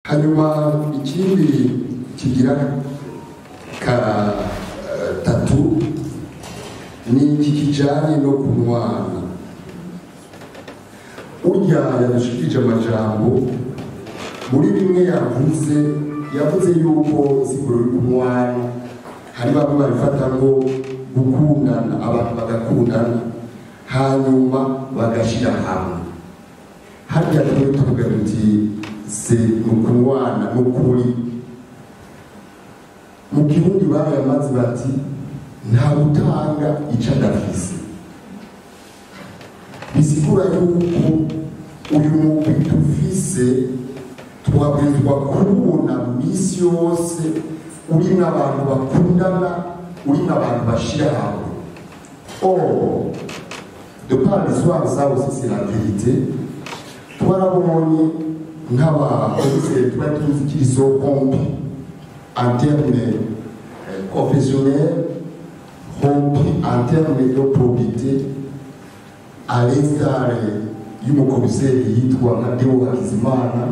Hanyuma ikindi kigira katatu ni iki kijanye no kunwana. Urya yadushikirije amajambo, muri bimwe yavuze, yavuze yuko insiguro y'ukunwana hari bamwe babifata ngo gukundana, abantu bagakundana hanyuma bagashira hamwe. Harya twe tuvuga tuti se nukunwana n'ukuri. Mu Kirundi barayamaze bati nta gutanga ico adafise. Bisigura yuko uyu mugwi dufise twabwirizwa kuwubona misi yose urimwo abantu bakundana, urimwo abantu bashira hamwe. Or, de par l'histoire, ça aussi c'est la vérité, twarabonye nk'abakomiseri twari tuzi qu'ils sont rompus en termes professionnels, rompus en termes de probité, à l'instar y'umukomiseri yitwa nka Deo Hakizimana,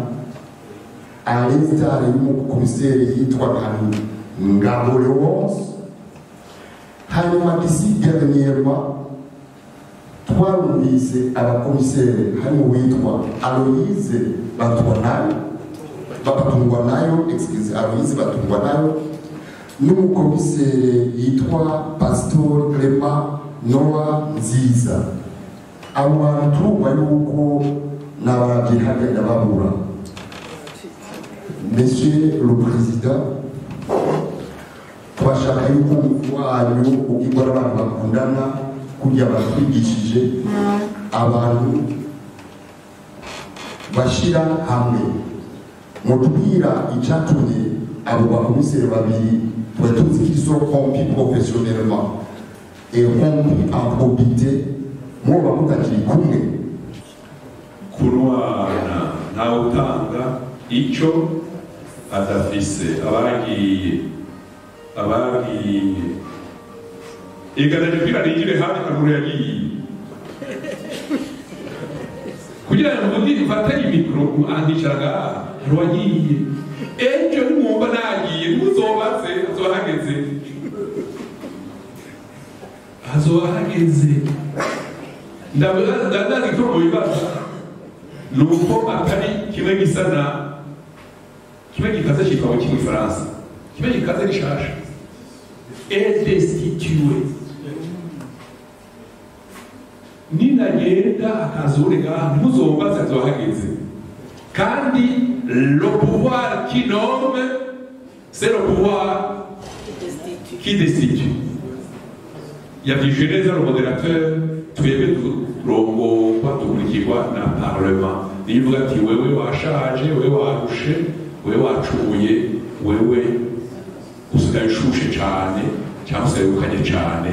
à l'instar y'umukomiseri yitwa nka Ngabo Léonce. Hanyuma d'ici dernièrement twarumvise abakomiseri harimo uwitwa Aloise Batwanayo, Batungwanayo, excuse, Aloise Batungwanayo, n'umukomiseri yitwa Pastor Clement Noah Nziza. Abo bantu turumva yuko n'abaravye harya ndababura. Monsieur le Président, twashaka yuko umugwi wanyu ugirwa n'abantu bakundana, kurya batwigishije, abantu bashira hamwe. Mutubwira icatumye abo bakomiseri babiri twari tuzi qu'ils sont rompus professionnellement et rompus en probité, mwoba mutakiri kumwe. Kunwana, ntawe utanga icyo adafise. Abagiye, abagiye igana kugira nigire handi kaguru yagiye kugira ngo ndi mfate imikro andicara ngaha, hari uwagiye ejo nimwumva nagiye ntimuzobaze, hazoba hageze, hazoba hageze. Ndazi ko mu bibazo ni uko atari kimwe gisa na kimwe gikaze cyitwa mu Kifaransa, kimwe gikaze gishasha est destitué. Ninagenda akazurega ntimuzombaze, hazoba hageze. Kandi le pouvoir qui nomme, c'est le pouvoir qui destitue. Yavyishuye neza le modérateur. Twebwe turongorwa, dukurikirwa na parlement. Niyo ivuga ati wewe washaje, wewe warushe, wewe wacuye, wewe usigaye ushushe cane cyangwa usigaye ukanye cane,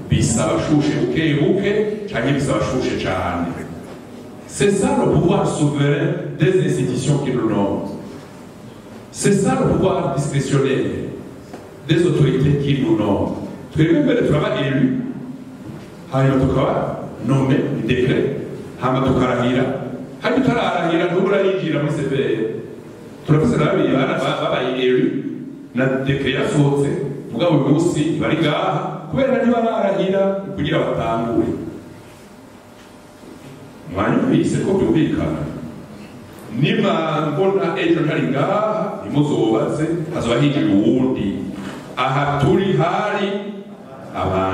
bisaba shushe buke buke cyangwa bisaba shushe cane. C'est ça le pouvoir souverain des institutions qui nous nomment. C'est ça le pouvoir discrétionnaire des autorités qui nous nomment. Twebwe mbere turaba élu, hanyuma tukaba nommé, décret, hanyuma tukarahira, hanyuma tutararahira ntubura yinjira muri CVR. Turafise n'ababiri babaye élu na décret yasohotse, mugabo uyu munsi bari ngaha kubera ntibararahira kugira batangure. Mwanyumvise ko byumvikana. Nimwambona ejo ntari ngaha ntimuzobaze, hazoba hinjira uwundi. Aha turi hari abantu.